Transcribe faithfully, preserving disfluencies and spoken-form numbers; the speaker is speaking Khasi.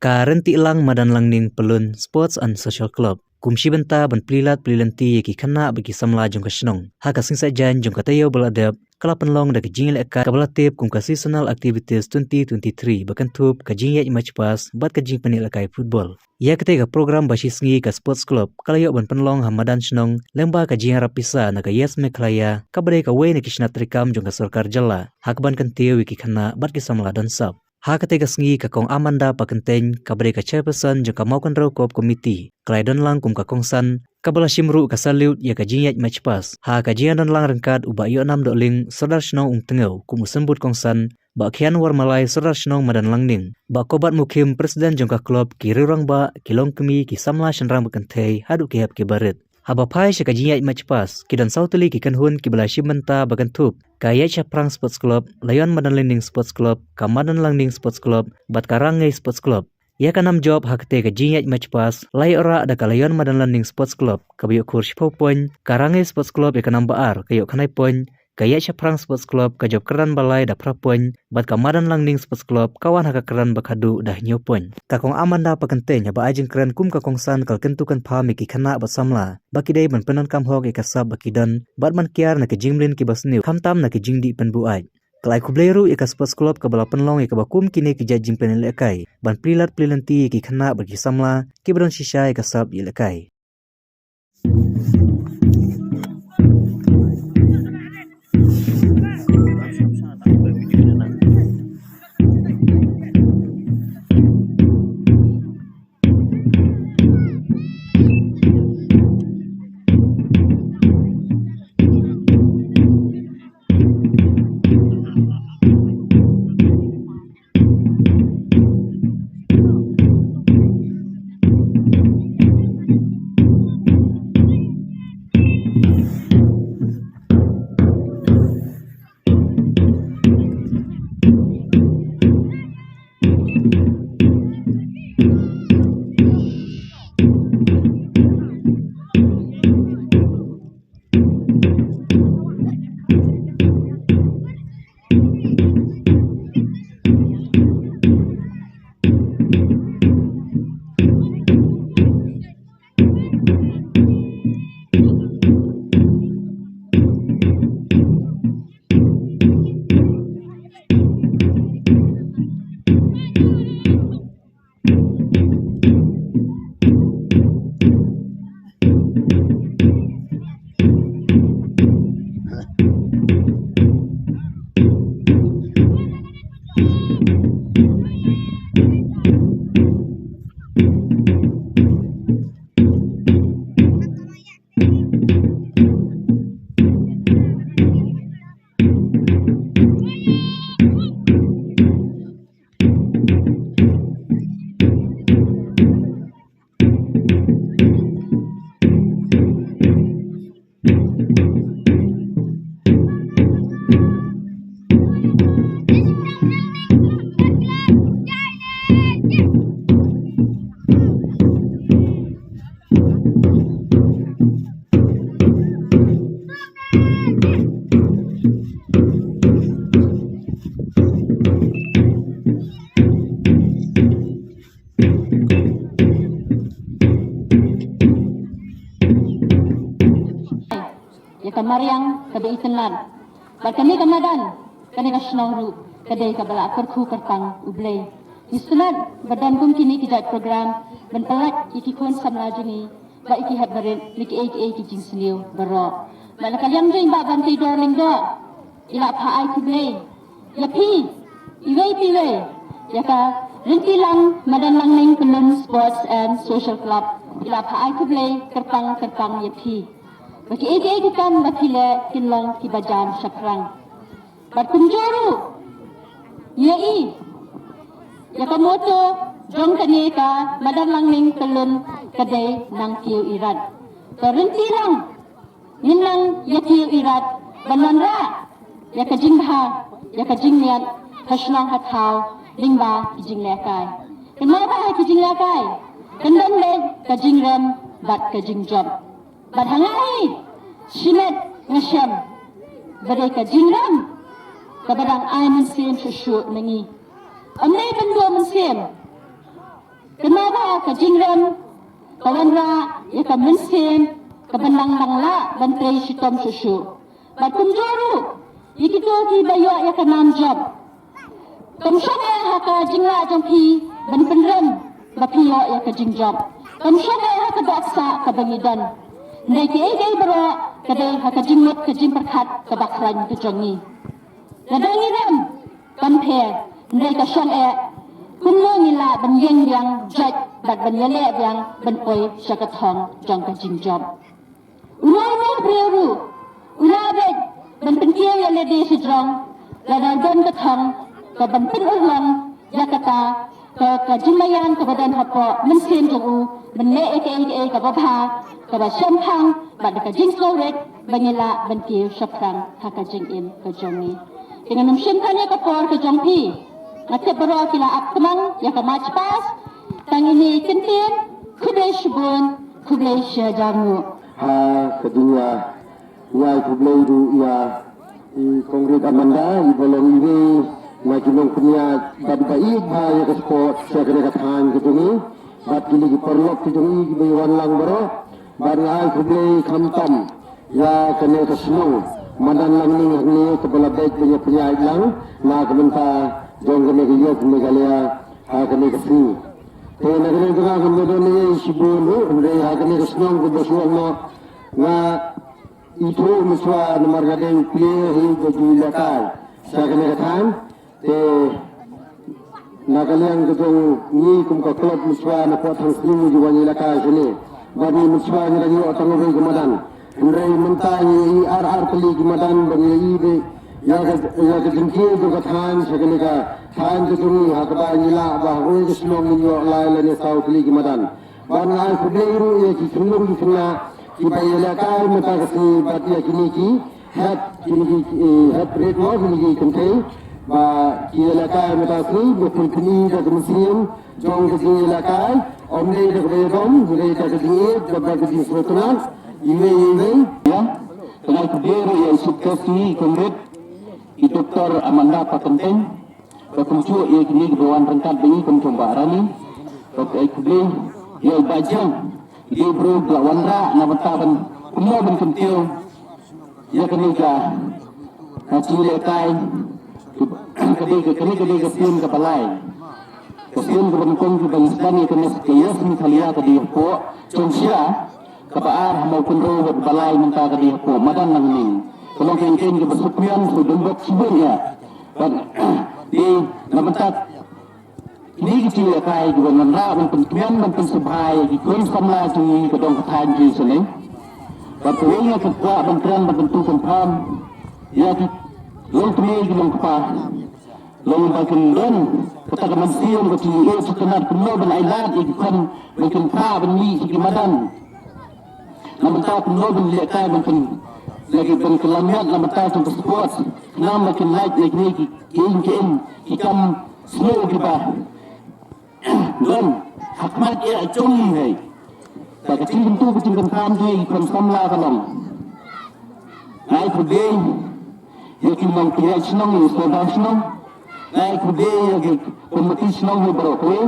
Ka Ryntiehlang Madan Langning Pyllun Sports and Social Club kum shi bynta ban plie lad plie lynti ïa ki khynnah bad ki samla jong ka shnong, ha ka sngi Saitjaiñ jong ka taïew ba la dep, ka la pynlong da ka jingïalehkai kaba la tip kum ka Seasonal Activities twenty twenty-three ba kynthup ka jingïaid march past bad ka jingpynïalehkai football. Ïa katei ka program ba shi sngi ka Sports Club ka la ïoh ban pynlong ha madan shnong lyngba ka jingïarap pisa na ka Yes Meghalaya, kaba dei kawei na ki shnat treikam jong ka sorkar jylla, ha kaban kyntiew ïa ki khynnah bad ki samla don sap. Ha katei ka sngi ka Kong Amanda Pakyntein, kaba dei ka chairperson jong ka Mawkynrew Corps Committee, ka la ïadon lang kum ka kongsan, kaba la shim ruh ka salute ïa ka jingïaid march past ha ka jingïadon lang ryngkat u Bah Ïohnam Dohling, Sordar shnong Umtngew, kum u symbud kongsan, Bah Khian Warmalai, Sordar shnong Madan Langning, Bah Kobat Mukhim, president jong ka club, ki riew rangbah, ki longkmie, ki samla shynrang bad kynthei haduh ki hep ki barit. Haba phai sha ka jingïaid march past, ki don saw tylli ki kynhun kiba la shim bynta ba kynthup ka Ïaid Shaphrang Sports Club, Lion Madan Langning Sports Club, ka Madan Langning Sports Club bad ka Rangei Sports Club. Ïa ka nam jop ha katei ka jingïaid march past la ïoh rah da ka Lion Madan Langning Sports Club, kaba ïoh khur shiphew point, ka Rangei Sports Club ïa ka nam ba ar ka ïoh khyndai point, ka Ïaid Shaphrang Sports Club ka jop kyrdan ba lai da phra point, bad ka Madan Langning Sports Club ka wan ha ka kyrdan ba khadduh da hynñiew point. Ka Kong Amanda Pakyntein haba ai jingkren kum ka kongsan ka la kyntu kynpham ïa ki khynnah bad samla ba ki dei ban pyndonkam hok ïa ka sap ba ki don bad ban kiar na ki jingmlien kiba sniew, khamtam na ki jingdih pynbuaid. Ka la ai khublei ruh ïa ka Sports Club kaba la pynlong ïa kaba kum kine ki jait jingpynïalehkai ban plie lad plie lynti ïa ki khynnah bad ki samla kiba don shisha ïa ka sap ïalehkai. Ïa ka mariang kaba itynnad. Bad kane ka madan, kane ka shnong ruh ka dei kaba la kyrkhu kyrpang U Blei. Itynnad ba don kum kine ki jait program ban pynlait ïa ki khun samla jong ngi bad ïa ki hep barit na kiei kiei ki jingsniew baroh. Bad na ka liang jong i Bah Banteidor Lyngdoh, i la phah ai khublei ïa phi iwei pa iwei, ïa ka Ryntiehlang Madan Langning Pyllun Sports and Social Club, i la phah ai khublei kyrpang kyrpang ïa phi. Ba kiei kiei ki kam ba phi leh kin long kiba jan shaphrang. Bad kumjuh ruh ïa i, ïa ka motto jong kane ka Madan Langning Pyllun ka dei nang kiew irat. Ka Ryntiehlang, ngin nang ïa kiew irat ban wanrah ïa ka jingbha, ïa ka jingmiat ha shnong ha thaw lyngba ki jinglehkai. Kynmaw ba ha ki jinglehkai kan don beit ka jingrem bad ka jingjop. Bad ha nga hi, shimet nga shem ba dei ka jingrem kaba dang ai mynsiem shuh shuh na ngi. Ym dei ban duh mynsiem. Kynmaw ba ka jingrem ka wanrah ïa ka mynsiem ka ban nang nang lah ban trei shitom shuh shuh. Bad kumjuh ruh ïa kito kiba ïoh ïa ka nam jop. Kam shong eh ha ka jinglah jong phi ban pynrem ba phi ïoh ïa ka jingjop. Kam shong eh ha ka dohsah kaba ngi don. Hynrei kiei kiei baroh ka dei ha ka jingmut ka jingpyrkhat kaba khlaiñ ka jong ngi. Lada ngi rem kam pher, hynrei ka shong eh kumno ngi lah ban ïeng biang, jot bad ban ïaleh biang ban poi sha ka thong jong ka jingjop. U nongmih briew ruh u lah beit ban pynkiew ïa lade shajrong lada don ka thong ka ban pynurlong ïa kata ka, ka jingmaïan kaba don hapoh mynsiem jong u ban leh ïa kaei kaei kaba bha, kaba shemphang bad da ka jingsngewrit ba ngi lah ban kiew shaphrang ha ka jingim ka jong ngi. Te ngan ym shim than ïa ka por ka jong phi. Nga tip baroh ki la ap kmang ïa ka march past. Tang ine i kyntien, khublei shibun, khublei shihajar nguh. Ha ka dunya, nga ai khublei ruh ïa i Comrade Amanda, i ba long iwei na ki nongpynïaid bad ba ïeit bha ïa ka sport sha kane ka thaiñ ka jong ngi, bad kine ki paralok ki jong ngi kiba ïa wan lang baroh, bad nga ai khublei khamtam ïa kane ka shnong Madan Langning hangne kaba la beit ban ïa pynïaid lang na ka bynta jong kane ka ïoh Meghalaya ha kane ka sngi. Te na kane ka jaka kam don ei ei shibun ruh, hynrei ha kane ka shnong kaba shu ong noh nga ithuh mynshuwa namar nga dei u player hi ba ju ïalehkai sha kane ka thaiñ. Te na ka liang ka jong ngi kum ka club mynshuwa na pdeng thang sngi ngi ju wan ïalehkai shane. Bad ngi mynshuwa ngi dang ïoh tang uwei ka madan. Hynrei mynta ngi ïohi ar ar tylli ki madan ba ngi ïohi ba ïa ka, ïa ka jingkiew jong ka thaiñ sha kane ka thaiñ ka jong ngi ha kaba ngi lah ba ha kawei ka shnong ngin ïoh lai lane saw tylli ki madan. Bad nga ai khublei ruh ïa ki khyllung ki khynnah kiba ïalehkai mynta ka sngi bad ïa kine ki head, kine ki, eh, head rate mo, kine ki kynthei ba ki ïalehkai mynta ka sngi, ba pynpyni da ka mynsiem jong ka jingïalehkai, ym dei da kaba ïadom, hynrei da ka jingïeit, da ka jingsngewtynnat iwei ïa iwei. Ïa, nga ai khublei ruh ïa i Chief Guest jong ngi, i Comrade, i Doctor Amanda Patenteng. Bad kumjuh ïa kine kiba wan ryngkat bad ngi kum jong Bah Rani. Bad ai khublei ïa i Bah Jeng, i dei u briew ba la wanrah na bynta ban kumno ban kyntiew ïa kane ka, ka jingïalehkai. Ka dei ka, kane ka dei ka sien kaba lai. Ka sien kaba nyngkong kaba ngi sdang ïa kane ka Yes Meghalaya ka dei hapoh Jongshia, kaba ar ha Mawkynrew bad kaba lai mynta ka dei hapoh Madan Langning. Ka long ka jingkiew kaba suk mian, suk donbok shibun ïa. Bad dei na bynta kine ki jingïalehkai kiba wanrah ban pyntngen ban pynsngewbha ïa ki khun samla jong ngi ka dong ka thaiñ jong ngi shane. Bad kawei nga kwah ban kren ban kyntu kynpham ïa ki longkmie ki longkpa. Long ba kin don kata ka mynsiem ka jingïeit jingtynnat kumno ban ailad ïa ki khun ba kin phah ban mih sha ki madan. Na bynta kumno ban lehkai ban pyn, lagi ban kylla miat na bynta jong ka sport. Khnang ba kin lait ïa kine ki, ki ïing ki im, ki kam sniew kiba don ha khmat ïa jong ngi hi. Ba ka jingkyntu ka jingkynpham jong ngi ki khun samla ka long. Nga ai khublei ïa ki nongpynïaid shnong, ïa ki sordar shnong. Nga ai khublei ïa ki komiti shnong hi baroh kawei.